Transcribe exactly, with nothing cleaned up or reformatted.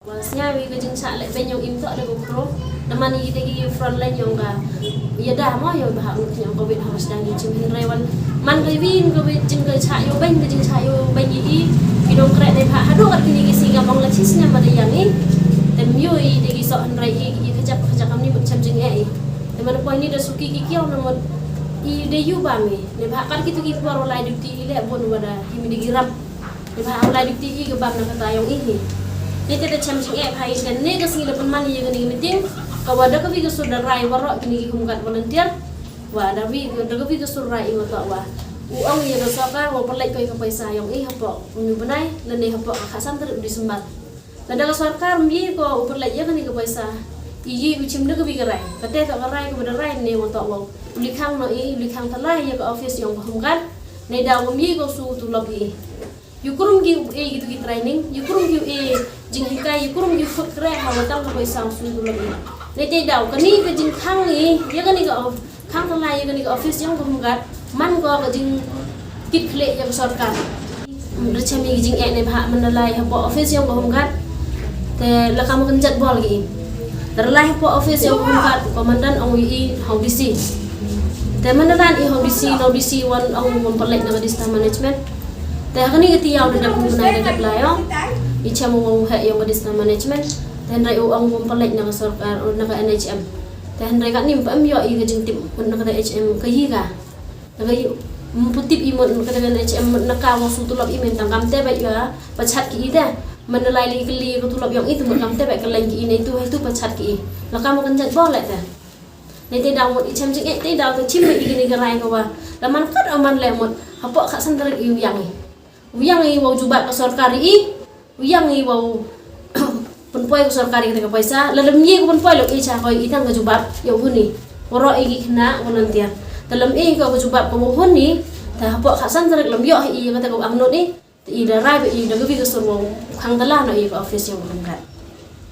Sñiaw i ka jingchah leh beiñ yong i ym toh da ka khraw. Da man i te ki front line yong ka, ya da mo yong ka ha u yong covid ha sdang i chim hynrei wan man ka win ka win jingchah yow beiñ, ka jingchah yow beiñ i i. Ki nongkreh neibhah hadooh kat kini ki sngi ka mong la chi snem ma da yang i. Te ym yoh i te ki soh hynrei i ki khajak khajak kamni mut chem jingeh i. Te man poi ni da suki ki kiaw na mut i de yu bam i. Neibhah kat kitu ki por wa lai duty i leh bun wa da him i de ki rap. Neibhah wa lai duty i ka bam na kata yong i hi. Ni te da chem jingeh bha i te ne ka sngi da pynman i ya kani ka meeting. Ka wa da ka wi ka sur da rai waroh kini ki Home Guard volunteer. Wa da wi, da ka wi ka sur rai i wa toh wa u ong ya ka sorkar wa pynlait ko ya ka paisa yong i hapoh u ni u bnai, lane hapoh ka khatsan tarik u December. Lada ka sorkar ym ye ko u pynlait ya kani ka paisa, i ye u chim da ka wi ka rai. Kate toh ka rai ka wa da rai ne wa toh wa u likhang noh i, u likhang tala ya ka office yong ka Home Guard. Neidaw wa ym ye ko su tulop i. Yu kurum ki u e kitu ki training, yu kurum ki u e jinghikai, yu kurum ki u khut kreh ha wa tang ka paisa su tulop i. Neitei daw kani ka jingkhang i ya kani ka of- Khang tala ya kani ka office yong ka Home Guard, man ko ka jingkit khlieh ya ka sorkar. Da chem i ka jingeh neibhah man da lai hapoh office yong ka Home Guard. Te la kam ka kynjat bol ki i. Da lai hapoh office yong ka Home Guard, commandant ong i ha u D C. Te man da lai i ha u D C, na u D C wan ong wa ym pynlait na ka disaster management. Te ha kani ka tiaw da dep u bnai da dep lai yong. I chem u wa u heh yong ka disaster management. Te hynrei u ong wa ym pynlait na ka sorkar, na ka N H M. Te hynrei katni ym pu em yoh i ka jingtip mut na ka N H M ka yi ka. Na ka yi, ym pu tip i mut na ka N H M mut na ka wa su tulop i, mynta kamte bait ya pachat ki i te. Man da lai li kylli ka tulop yong i te mut kamte bait ka leng ki i, neitu heitu pachat ki i. La kam ka kynjat bol leh te. Neitei daw mut i chem jingeh, tei daw te chim i kini ka rai ka wa la man kat o man leh mut hapoh khatsan tarik i u yang i. U yang i wa u jubab ka sorkar i. U yang i wa u pynpoi ka sorkar i kata ka paisa, la lym ye ko pynpoi, lym e cha ko i tang ka jubab ya u hun i. Waroh i ki khynnah volunteer. Te lym e ko ka jubab ka wa hun i, te hapoh khatsan tarik lym yoh i ya kata ka wa angnud i, te i da rai ba i da ka wi ka sur wa u khang tala noh i ka office yong ka Home Guard.